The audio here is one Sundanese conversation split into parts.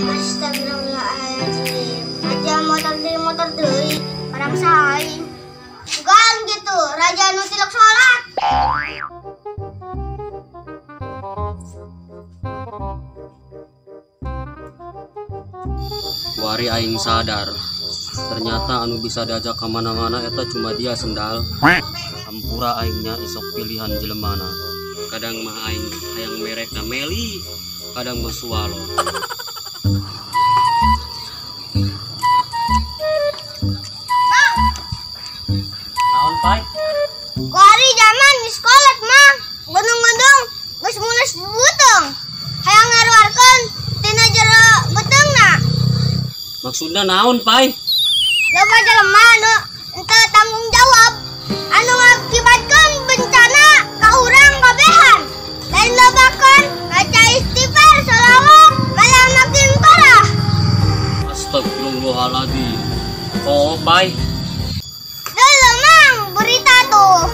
Astagfirullahaladzim. Aja motor deui motor deui, barang saing. Bukan gitu, raja nu tilok salat. Wari aing sadar, ternyata anu bisa diajak kemana-mana eta cuma dia sendal. Hampura aingnya isok pilihan jelemana. Kadang mah aing hayang merekna Meli, kadang mah Suwalo. Mang, Naon pai? kuari zaman geus kolot mang. Gunung-gunung geus mulus beuteung. Hayang ngaruarkeun tina jero beuteungna. Maksudna naon pai? Loba jelema anu henteu tanggung jawab anu ngakibatkeun bencana ka urang kabehan. Lain lobakeun maca istighfar sholawat malah makin parah. Astagfirullahaladzim. Oh pai, Dulu mang berita tuh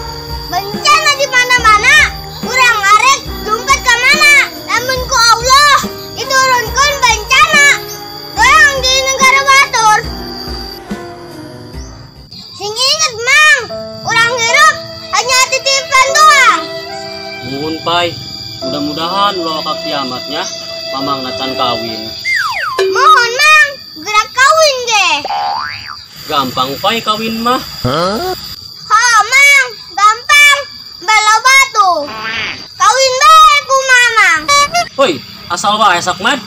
bencana di mana-mana, urang arek lumpat ke mana? Namun ku Allah diturunkan bencana doang di negara batur. Sing inget mang, urang hirup hanya titipan doang. Muhun pai. Mudah-mudahan ulah ka kiamatnya mamang can kawin. Mohon mang, gerak kawin ge. Gampang pai kawin mah. Ha mang, gampang, bala batu. Kawin bae ku mamang. Hoi, asal wae Sakmad.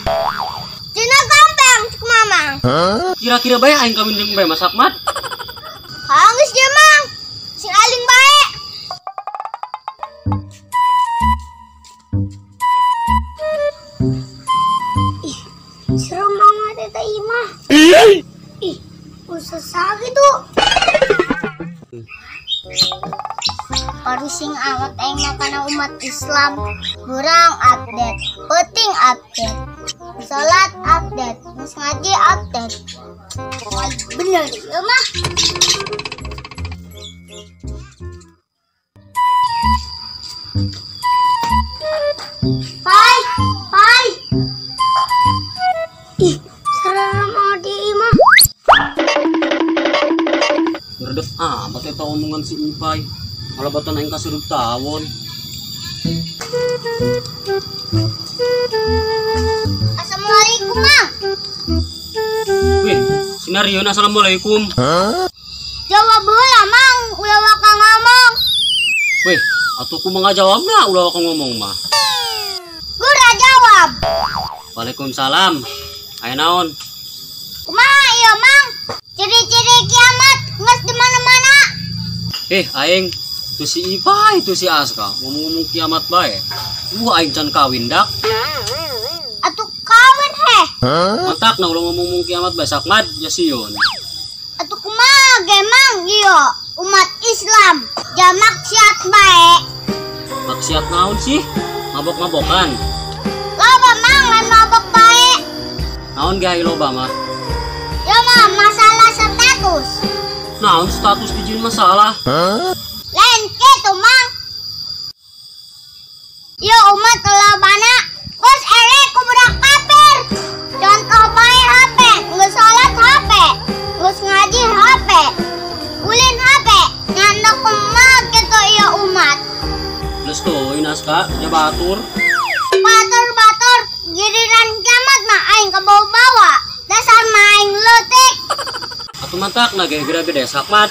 Cina gampang cek mamang. Kira-kira bae aing kawin jeung bae Mas Sakmad. Hangis dia mang, sing aling bae. Ih, serem banget eta imah. Ih, usah gitu. Parising amat aing mah kana umat Islam. Burang update, peuting update, salat update, geus ngaji update. Wah, bener ieu mah. Pai, pai. Ih, serem amat di imah. Ngerdef amat eta omongan si Ipai. Kalabatan aing kasurup tawon. Assalamualaikum, Mang. Wih, sinarion assalamualaikum. Jawab heula, Mang, ulah waka ngomong. Wih, atuh kumaha jawabna ulah waka ngomong mah. Gura jawab. Waalaikumsalam. Aya naon? Kumaha ieu, Mang? Ciri-ciri kiamat geus di mana-mana. Aing tuh si Ipai, tuh si Aska ngomong-ngomong kiamat bae. Wah, aing can kawin dak. Atuh kawin heh. Matak na ulah ngomong-ngomong kiamat bae Sakmad ya sieun. Atuh kumaha ge, Mang? Ieu umat Islam jamaksiat bae. Maksiat naon sih? Mabok-mabokan. Loba, Mang, lain mabok bae. Naon ge ai loba mah? Ya mah masalah status. Naon status dijieun masalah? Lain kitu, Mang. Ieu umat lobana geus eleh ku budak kafir. Contoh bae HP, geus salat HP, geus ngaji HP, ulin HP, nyanda kumaha kitu ieu umat. Geus teuing Aska, nya batur. Batur-batur giliran kiamat mah aing kabawa-bawa. Dasar mah aing leutik. Atuh matakna ge gede-gede Sakmad.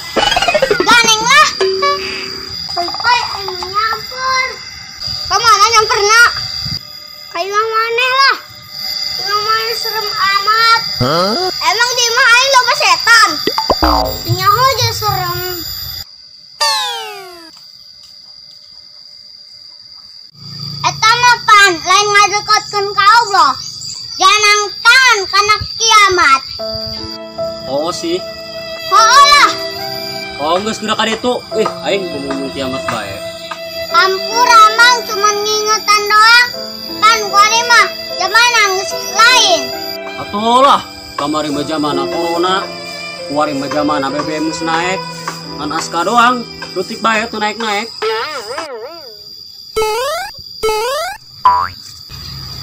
Ganeng lah. Pai aing nyamper. Kamana nyamperna? Ka imah maneh lah. Imah maneh serem amat. Emang di imah aing loba setan. Nyaho aja serem. Eta mah pan lain ngadeketkeun ka Allah. Janangkan kana kiamat. Oh sih. Heueuh lah. Oh geus geura ka ditu. Ih, aing ngomong kiamat bae. Hampura Mang cuman ngingetan doang. Pan kuari mah zaman geus lain. Atuh lah, kamari mah zamana corona, kuari mah zamana BBM geus naek. Ngan Aska doang, leutik bae tuh naek-naek.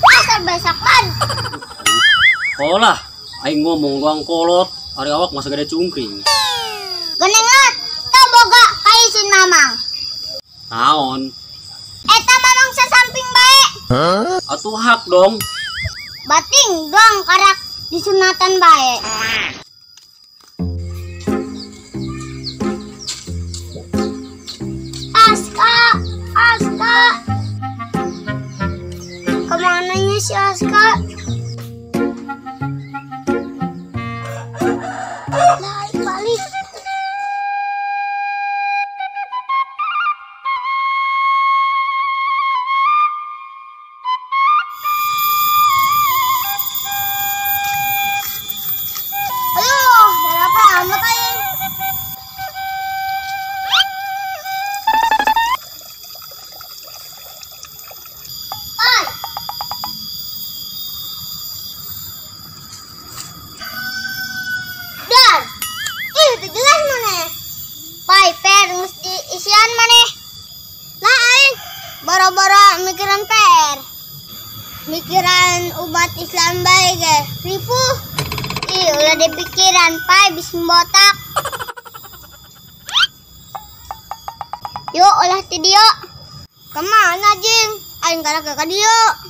Asal bae Sakmad. Kolah, aing ngomong doang kolot, ari awak masa gede cungkring. Geuning lah, teu boga ka isin mamang. Naon? Eta mamang sasamping bae. Atuh hak dong. Bating doang karak disunatan bae. Aska, Aska. Kemananya si Aska? Balik, balik. Aduh, berapa lama kali? Oi. Dar. Ih, itu jelas mana? Pai, per mesti isian mana? Lah aing boro-boro mikiran PR. Mikiran umat Islam bae ge. Ripuh. Ih, ulah dipikiran pai bisa botak. Yuk, ulah ti dieu. Kemana jing? Aing karak ka dieu.